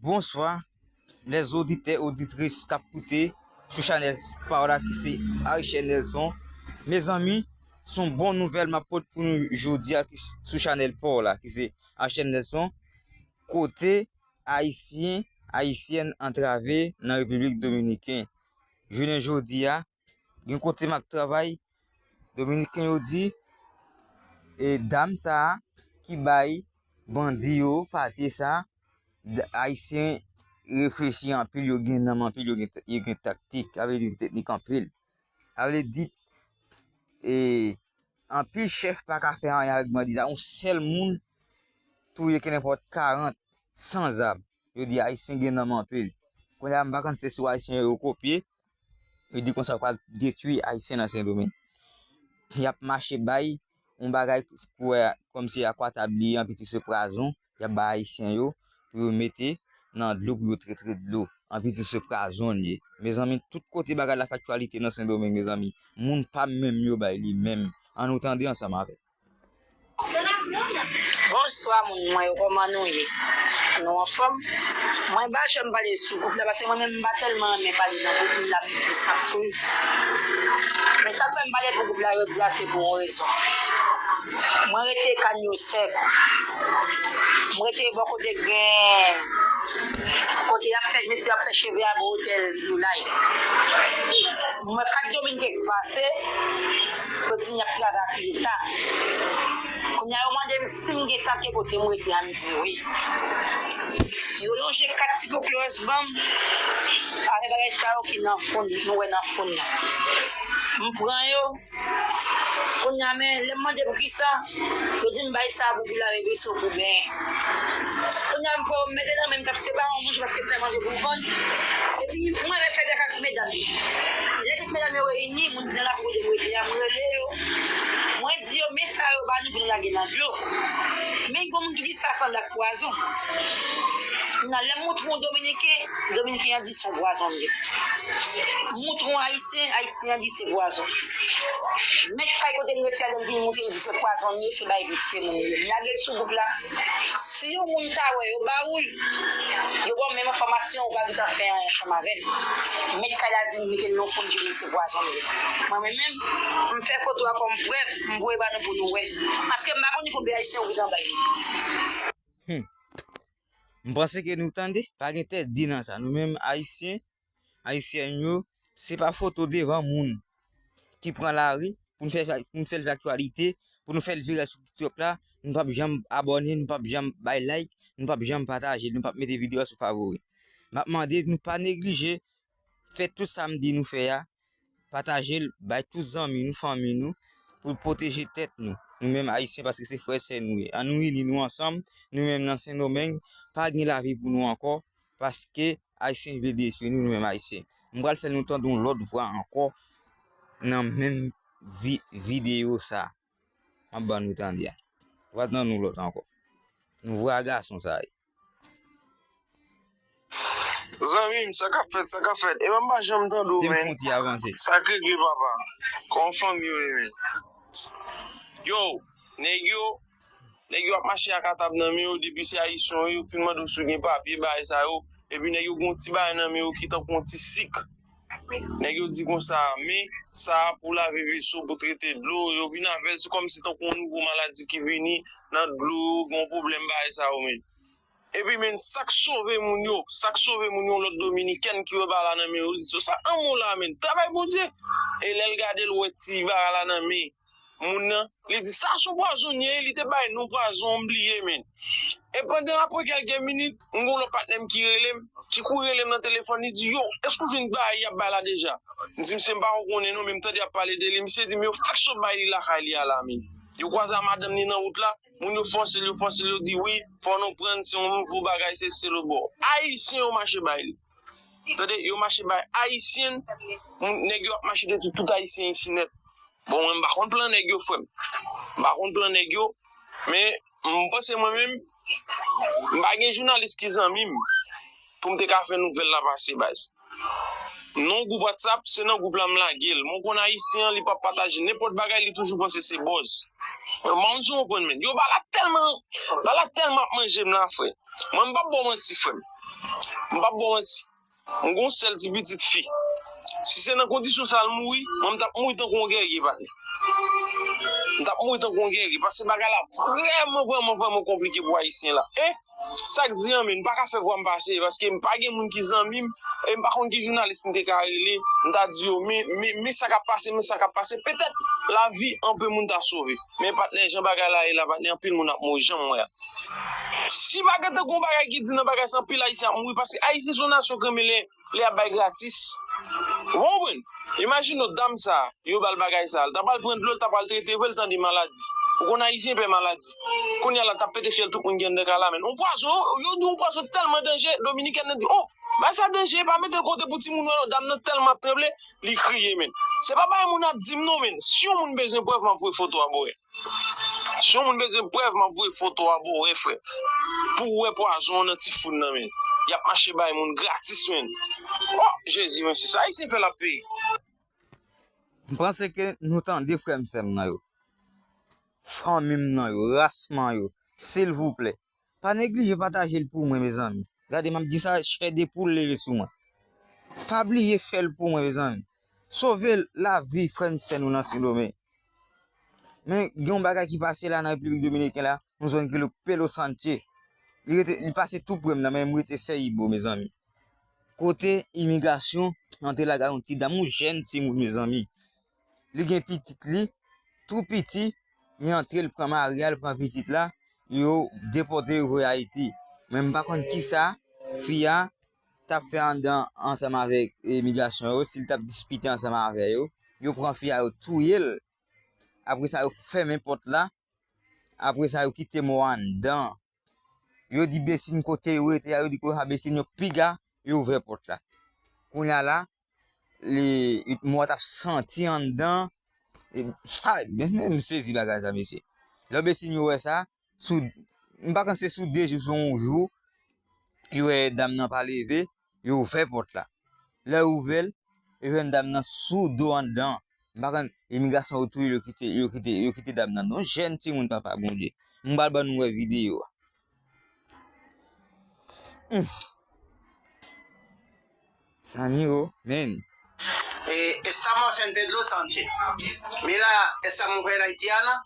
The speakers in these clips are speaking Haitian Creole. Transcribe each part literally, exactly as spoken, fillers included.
Bonswa, lè zoditè, oditris k ap koute sou chanèl pa w la ki se Haïtien Nelson. Mezanmi, se yon bon nouvèl m ap pote pou nou jodi a ki s- sou chanèl pa w la ki se Haïtien Nelson. Kote Ayisyen, Ayisyèn antrave nan Repiblik Dominiken. Jounen jodi a, gen kote m ap travay, Dominiken yo di, e dam sa a ki bay bandi yo pate sa, d- Ayisyen reflechi anpil, yo gen nanm anpil, yo gen, yo gen taktik, sa vle di yo gen teknik anpil. Sa vle di, e, anpil chèf pa ka fè anyen avèk bandi sa. Yon sèl moun touye kenenpòt karant, san zam. Yo di Ayisyen gen nanm anpil. Kounye a, m pa konn se sou Ayisyen yo kopye, yo di konsa yo pral detwi Ayisyen nan Sendomeng. Y ap mache bay yon bagay pou wè kòmsi akwatab li anpiti se pwazon y ap bay Ayisyen yo pou yo mete nan dlo pou yo trete dlo. Anpiti se pwazon l ye. Mezanmi, tout kote bagay la fè aktyalite nan Sendomeng, mezanmi. Moun pa m menm yo bay li menm. Ann nou tande ansanm avè m. Bonswa moun mwen yo, kòman nou ye? Nou anfòm? Mwen pa janm pale sou gwoup la paske mwen menm m pa tèlman renmen pale nan gwoup, m la m plis ap swiv. Men sa k fè m pale pou gwoup la jodi a se pou yon rezon. Mwen rete Kanyon Sèk. Mwen rete bò kote gen kote y ap fè mesye ap fè cheve a bò otèl Blue Light. Mwen kat Dominiken k pase, yo di m y ap travay ak Leta. Kounye a yo mande m si m gen kake kote m rete a, m di wi. Yo lonje kat ti pokloz ban m avèk bagay sa yo ki nan fon, nou wè nan fon nan. M pran yo. Kounye a men, lè m mande poukisa, yo di m bay sa pou pou lave veso pou benyen. Kounye a m pran yo m mete nan men m t ap separe yon manje paske m fè manje pou m vann. Epi mwen menm fè dèk ak medam yo. Lè tout medam yo reyini, moun ki nan lakou kote m rete a, m rele yo. Mwen di yo, men sa yo ba nou pou nou lage nan dlo. Men gen moun ki di sa sanble ak pwazon. Kounye a lè m montre yon Dominiken, Dominiken an di se yon pwazon l ye. M montre yon Ayisyen, Ayisyen an di se pwazon. Mèt kay kote m rete a, lè m vin montre yo di se pwazon l ye, se bay pitye moun yo. M lage l sou gwoup la. Si yon moun ta wè yo ba ou l, yo ba w menm enfòmasyon, ou pa gentan fè anyen ansanm avè l. Mèt kay la di m mete l nan fon, di se pwazon l ye. Mwen menm, m fè foto a kòm prèv, m voye ba nou pou nou wè. Paske m pa konnen konbyen Ayisyen yo gentan bay li. Hmm. M panse ke nou tande, pa gen tèt di nan sa. Nou menm Ayisyen, Ayisyèn yo, se pa foto devan moun ki pran lari pou n fè, pou n fè l fè aktyalite, pou nou fè l viral sou TikTok la, nou p ap janm abòne, nou p ap janm bay like, nou p ap janm pataje, nou p ap mete videyo a sou favori. M ap mande nou pa neglije fè tout sa m di nou fè a, pataje l, bay tout zanmi nou, fanmi nou, pou pwoteje tèt nou. Nou menm Ayisyen, paske se frè sè nou ye. Ann nou ini nou ansanm, nou menm nan Sendomeng, pa gen lavi pou nou ankò, paske Ayisyen vle detwi nou, nou menm Ayisyen. M pral fè nou tande yon lòt vwa ankò nan menm vi, videyo sa. M ap ban nou tande a. Ou pa tande yon lòt ankò. Nou vwa gason sa ye. Zanmi m, sa k ap fèt, sa k ap fèt? Epa m pa janm tande w, men. Sa k regle, papa? Kòman fanmi yo ye, men? Yo, nèg yo, nèg yo ap mache ak atab nan men yo, depi se Ayisyen yo, yo fin mande w si w gen papye, bagay sa yo. Epi nèg yo gen yon ti bagay nan men yo ki tankou yon ti sik. Nèg yo di konsa, men sa pou lave veso, pou trete dlo, yo vin avè l, se kòmsi tankou yon nouvo maladi ki vini nan dlo, gen yon pwoblèm bagay sa yo, men. Epi, men, sa k sove moun yo, sa k sove moun yo, yon lòt dominikèn ki wè bagay la nan men yo, li di, sa anmò la, men, travay Bondye. E lè l gade, l wè ti bagay la nan men moun nan, li di, sa se yon pwazon l ye, li te bay non pwazon, m bliye, men. E pandan apre kèlke minit, m gen yon lòt patnè m ki rele m, ki kouri rele m nan telefòn, li di, yo, èske w jwenn bagay y ap bay la deja? M di, misye, m pa ko konnen non, men m tande y ap pale de li. Misye di m yo fèk sot bay li lakay li a la, men. Yo kwaze a madanm li nan wout la, moun yo fòse l, yo fòse l, yo di, wi, fò nou pran l, se yon nouvo bagay, se, se lòtbò. Ayisyen yo mache bay li. Tande, yo mache bay Ayisyen, moun, nèg yo ap mache detwi tout Ayisyen isi nèt. Bon, mwen, m pa konn plan nèg yo, frè m. M pa konn plan nèg yo, men m panse mwen menm, m pa gen jounalis ki zanmi m pou m te ka fè nouvèl la pase, baz. Non gwoup WhatsApp, se nan gwoup la m lage l. Mwen konn Ayisyen an, li p ap pataje nenpòt bagay, li toujou panse se buzz. Mwen, mwen sou konprann, men. Yo, bagay la tèlman, bagay la tèlman ap manje m la, frè. Mwen, m p ap ba w manti, frè m. M p ap ba w manti. M gen yon sèl ti pitit fi. Si se nan kondisyon sa a l mouri, mwen, m t ap mouri tankou yon gèrye, patnè. M t ap mouri tankou yon gèrye, paske bagay la vrèman, vrèman, vrèman konplike pou Ayisyen la. E, sa k di an, men, m pa ka fè vwa m pase, paske m pa gen moun ki zanmi m, e m pa konn ki jounalis m te ka rele, m ta di yo, men, men, men sa k ap pase, men sa k ap pase. Petèt, lavi anpil moun ta sove. Men, patnè, jan bagay la ye la, patnè, anpil moun ap mouri, jan m wè a. Si pa gentan gen yon bagay ki di nan bagay sa, anpil Ayisyen ap mouri, paske Ayisyen se yon nasyon ki renmen lè, lè y ap bay gratis. Ou konprann? Imajine w, dam sa, yo ba l bagay sa, l ta pral pran dlo, l ta pral trete vre, l tande maladi. Ou konn Ayisyen pè maladi. Kounye a la, l t ap pete fyèl tout moun ki anndan kay la, men. Yon pwazon, yo di yon pwazon tèlman danje, Dominikèn nan di, "Oh, bagay sa danje, pa mete l kote pou timoun wè non." Dam nan tèlman ap tranble, li kriye, men. Se pa bagay moun ap di m non, men. Si yon moun bezwen prèv, m ap voye foto a ba w. Si yon moun bezwen prèv, m ap voye foto a ba w, frè. Pou w wè pwazon nan ti foun nan, men. Y ap mache bay moun gratis, men. Oh, Jezi, men se sa Ayisyen fè l ap peye. M panse ke nou tande, frè m, sè m nan yo. Fanmi m nan yo, ras m nan yo. Silvouplè, pa neglije pataje l pou mwen, mezanmi. Gade, m ap di sa, chè de poul leve sou mwen. Pa bliye fè l pou mwen, mezanmi. Sove lavi frè n, sè nou nan Sendomeng. Men, gen yon bagay ki pase la nan Repiblik Dominiken la, yon zòn ki rele Palo Sanche. Li rete, li pase tou pre m nan, men m rete Sèyibo, mezanmi. Kote imigrasyon antre lagay yon ti dam, yon jèn timoun, mezanmi. Li gen pitit li, tou piti, li antre, li pran mari a, li pran pitit la, yo depòte, yo voye Ayiti. Men m pa konn kisa fi a t ap fè anndan ansanm avèk imigrasyon yo, si l t ap diskite ansanm avè yo. Yo pran fi a, yo touye l. Apre sa, yo fèmen pòt la. Apre sa, yo kite mò anndan. Yo di Besin kote yo rete a, yo di kote sa Besin yo piga, yo ouvè pòt la. Kounye a la, li, mò a t ap santi anndan. E, ay, men, men m sezi bagay sa, mesye. Lè Besin yo wè sa, sou, m pa konn se sou de jou, sou yon jou, yo wè dam nan pa leve, yo ouvè pòt la. Lè yo ouvè l, yo jwenn dam nan sou do anndan. M pa konn, imigrasyon yo touye l, yo kite, yo kite, yo kite dam nan. Yon jèn timoun, papa Bondye. M pral ban nou wè videyo a. Hmm. Zanmi yo, men. Eh, estamos en Pedro Sánchez. Mira esa mujer haitiana,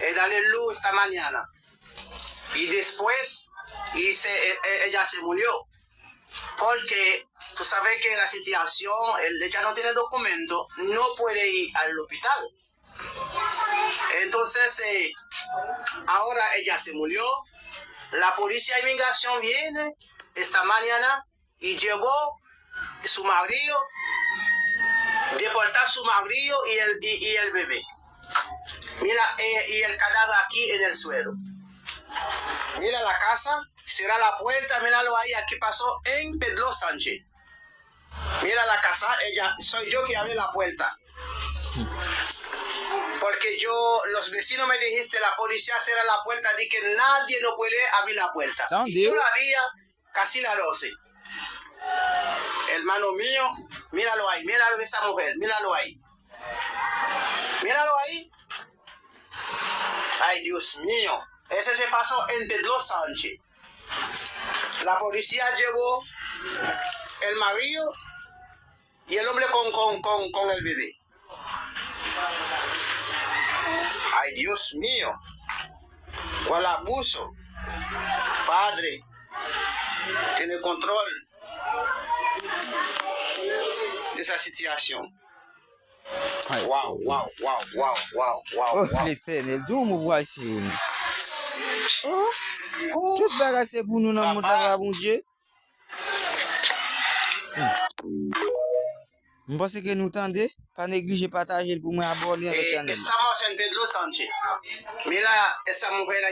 eh, dale luz esta mañana. Y después, y se, eh, eh, ella se murió. Porque tú sabes que la situación, el, ella no tiene documento, no puede ir al hospital. Entonces, eh, ahora ella se murió. La policía de inmigración viene esta mañana y llevó su marido, deportar su marido y el, y, y el bebé. Mira, eh, y el cadáver aquí en el suelo. Mira la casa, cierra la puerta, míralo ahí, aquí pasó en Pedro Sánchez. Mira la casa, ella, soy yo que abre la puerta. Porque yo, los vecinos me dijiste, la policía cierra la puerta, di que nadie no puede abrir la puerta. Y todavía, casi las doce. Hermano mío, míralo ahí, míralo esa mujer, míralo ahí. Míralo ahí. Ay, Dios mío. Ese se pasó en Pedro Sánchez. La policía llevó el marido y el hombre con, con, con, con el bebé. Ay, Dios mío. Cuál abuso. Padre, tiene control de esa situación. Ay. Waw, waw, waw, waw, waw, waw, waw. Oh, Letènèl, di yon mo pou Ayisyen yo, non. Oh, tout bagay se pou nou nan mond la, Bondye. Hmm. M panse ke nou tande. Pa neglije pataje l pou mwen, abòne avèk chanèl la. Estamos en Pedro Sánchez. Mira esa mujer